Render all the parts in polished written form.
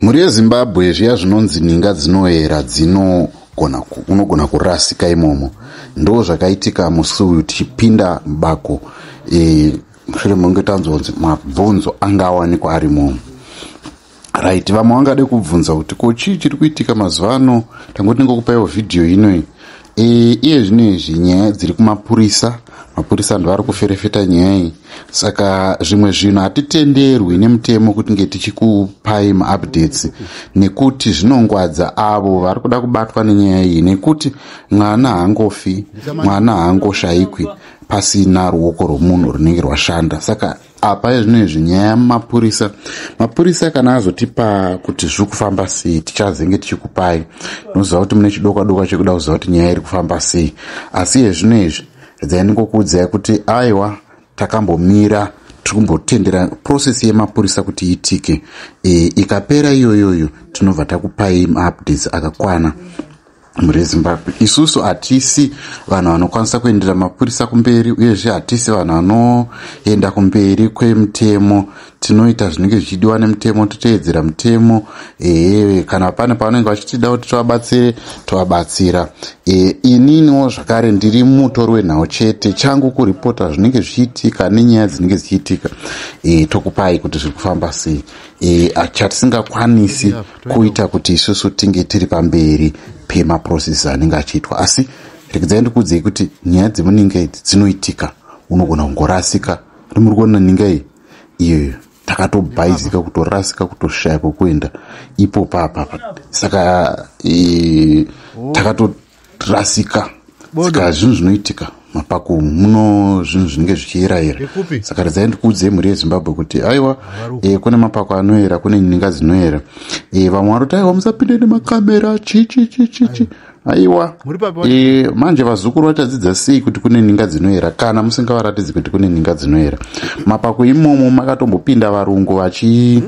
Mhuri yeZimbabwe zviya zvinonzi ninga dzinoera dzinogona unogona kurasika imomo ndo zvakaitika musi uyu tichipinda mubako e, mushure mekunge tanzwa kunzi mabvunzo anga awanikwa arimo. Right, vamwe vangade kubvunza kuti ko chii chiri kuitika mazuva ano, tangoti ndingokupaiwo vhidhiyo inoyi. E, iye zvino izvi nyaya dziri kumapurisa, mapurisa ndo ari kuferefeta nyaya iyi, saka zvimwe zvinhu hatitenderwi nemutemo kuti nge tichikupai maupdates nekuti zvinongwadza avo vari kuda kubatwa nenyaya iyi, nekuti mwana haangofi, mwana haangoshaikwi pasina ruoko rwomunhu runenge rwashanda. Saka apa ezvino izvi nyaya yamapurisa, mapurisa kana azotipa kuti zviri kufamba sei tichazenge tichikupai. Tinoziva kuti mune chidokwa dokwa chekuda kuziva kuti nyaya iri kufamba sei, asi ezvino izvi redzai ndingokuudzai kuti aiwa, takambomira, tiri kumbotendera process yemapurisa kuti iitike. E, ikapera iyoyoyo tinobva takupai maupdates akakwana. Mhuri yeZimbabwe, isusu hatisi vanhu vanokwanisa kuendera mapurisa kumberi, uyezve hatisi vanhu vanoenda kumberi kwemutemo. Tinoita zvinenge zvichidiwa nemutemo, toteedzera mutemo. Ehe, kana pane pavanenge vachitida kuti tovabatsire, tovabatsira. E, ininiwo zvakare ndiri mutori wenhau chete, changu kuripota zvinenge zvichiitika nenyaya dzinenge dzichiitika. E, tokupai kuti zviri kufamba sei. E, chatisingakwanisi kuita kuti isusu tinge tiri pamberi pemaprocess anenge achiitwa, asi regedzai ndikuudzei kuti nyaya dzemuninga idzi dzinoitika, unogona kungorasika. Muri kuona ninga iyi iyoyo, takatobhaizika, kutorasika, kutoshaya kwekuenda ipo papapa. Saka e, takatorasika. Saka zvinhu zvinoitika mapako umu, muno zvinhu zvinenge zvichiyerayera. Saka redzai ndikuudzei mhuri yeZimbabwe kuti aiwa, e, kune mapako anoyera, kune ninga dzinoyera. E, vamwe varoti aiwa, musapinde nemakamera, chichichichichi. Aiwa, e, manje vazukuru vachadzidza sei kuti kune ninga dzinoyera kana musingavaratidzi kuti kune ninga dzinoyera? Mapako imomo makatombopinda varungu vachi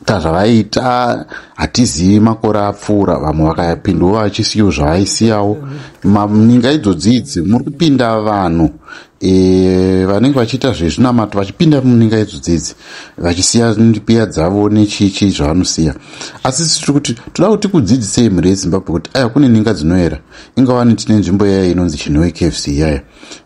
ta zvavaita, hatizivi makore apfuura, vamwe vakapindawo vachisiyawo zvavaisiyawo. Ninga idzodzi idzi muri kupinda vanhu e, vanenge vachiita zvezvinamato, vachipinda muninga idzodzi idzi vachisiya mbiya dzavo nechichi zvavanosiya. Asi tiri kuti toda kuti kudzidzisei mhuri yeZimbabwe kuti aya kune ninga dzinoera. Ingawani tine nzvimbo yaya inonzi Chinhoyi Caves iyaya,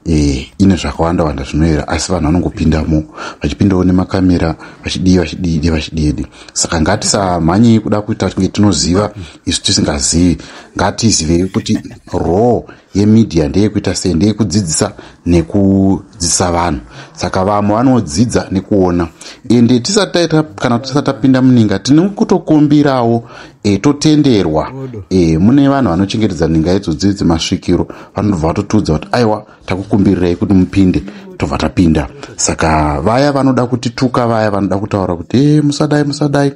e, ine zvakawanda wanda zvinoera, asi vanhu vanongopindamo vachipindawo nemakamera, vachidii vachidii vachidii. Saka ngatisamhanyei kuda kuita kunge tinoziva isu tisingazivi. Ngatizivei kuti role yemedia ndeyekuita sei, ndeyekudzidzisa nekudzidzisa vanhu. Saka vamwe vanodzidza nekuona. Ende tisati taita kana tisati tapinda muninga, tine kutokumbirawo e, totenderwa. E, mune vanhu vanochengetedza ninga idzodzi dzemasvikiro, vanobva vatotiudza kuti aiwa, takukumbirirai kuti mupinde, tobva tapinda. Saka vaya vanoda kutituka, vaya vanoda kutaura kuti e, musadai musadai,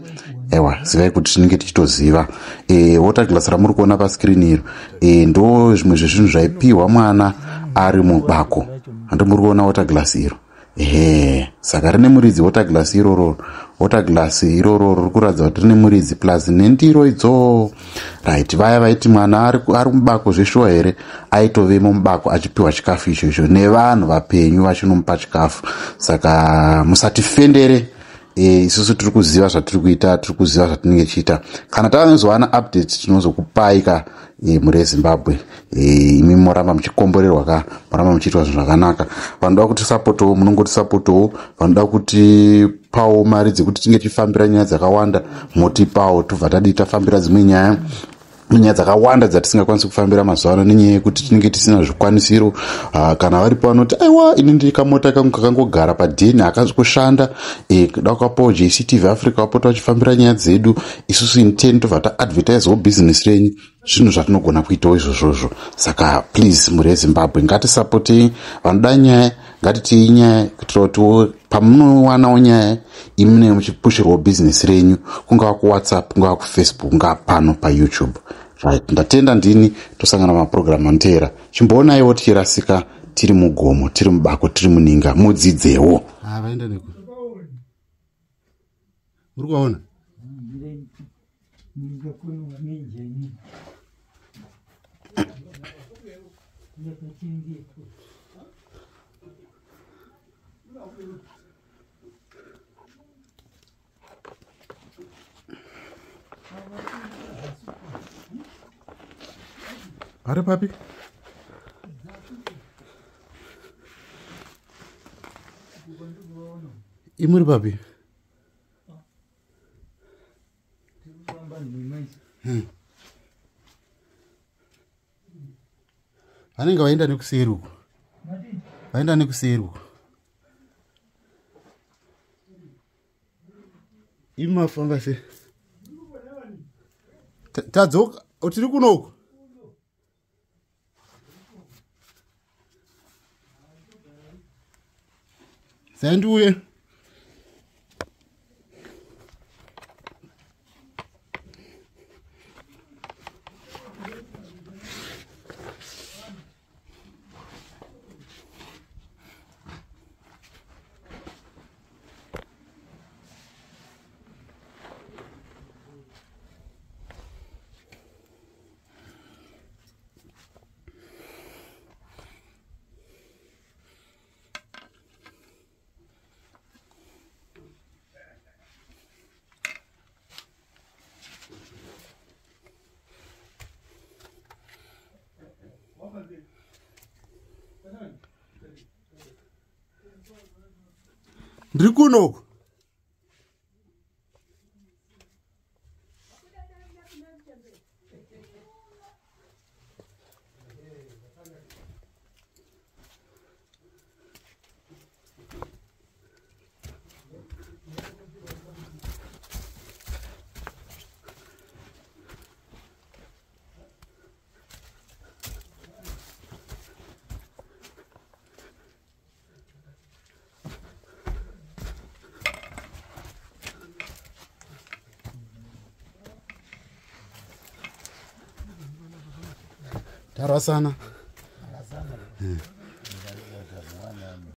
aiwa, zivai kuti tinenge tichitoziva. E, water glass ramuri kuona paskirini iro, e, ndo zvimwe zvezvinhu zvaipiwa mwana ari mubako. Handi muri kuona water glass iro? Ehe, saka rine muridzi water glass iroro. Water glass iroro riri kuratidza kuti rine muridzi, plus nendiro idzo. Right, vaya vaiti mwana ari mubako zveshuwa here, aitovemo mubako achipiwa chikafu icho icho nevanhu vapenyu vachinomupa chikafu. Saka musatifendere. E, isusu tiri kuziva zvatiri kuita, tiri kuziva zvatinenge tichiita. Kana tanozowana update tinozokupai ka. E, mhuri yeZimbabwe, e, imi moramba muchikomborerwa ka, moramba muchiitwa zvinhu zvakanaka. Vanoda kutisapotawo munongotisapotawo, vanoda kutipawo mari dzekuti tinge tichifambira nyaya dzakawanda motipawo, tobva tadii, tafambira dzimwe nyaya. Nyaya dzakawanda dzatisingakwanisi kufambira mazuva ano nenyaya yekuti tinenge tisina zvikwanisiro. Kana varipo vanoti aiwa, ini ndiri kamota kangu kakangogara padheni hakazi kushanda, e, kuda kukapawo JCTV Africa vapota vachifambira nyaya dzedu, isusu in ten tobva taadvertisewo bhizinesi renyu. Zvinhu zvatinogona kuitawo izvozvozvo. Saka please, mhuri yeZimbabwe, ngatisapotei vanoda nyaya, ngatitei nyaya kuitira kutiwo pamunowanawo nyaya imi munenge muchipushirwawo bhizinesi renyu, kungava kuWhatsApp, kungava kuFacebook, kungava pano paYouTube. Right, ndatenda. Ndini, tosangana mapurogiramu anoteera. Chimboonaiwo tichirasika tiri mugomo, tiri mubako, tiri muninga, mudzidzewo. Vaenda neku muri kuvaona. Vari papi? Imuri papi? Vanenge vaenda nekuseri uko. Vaenda nekuseri uko. Imi mafamba sei? Tadzoka, tiri kuno uko. Zandiuye. Ndiri kuno uko. Tarasana.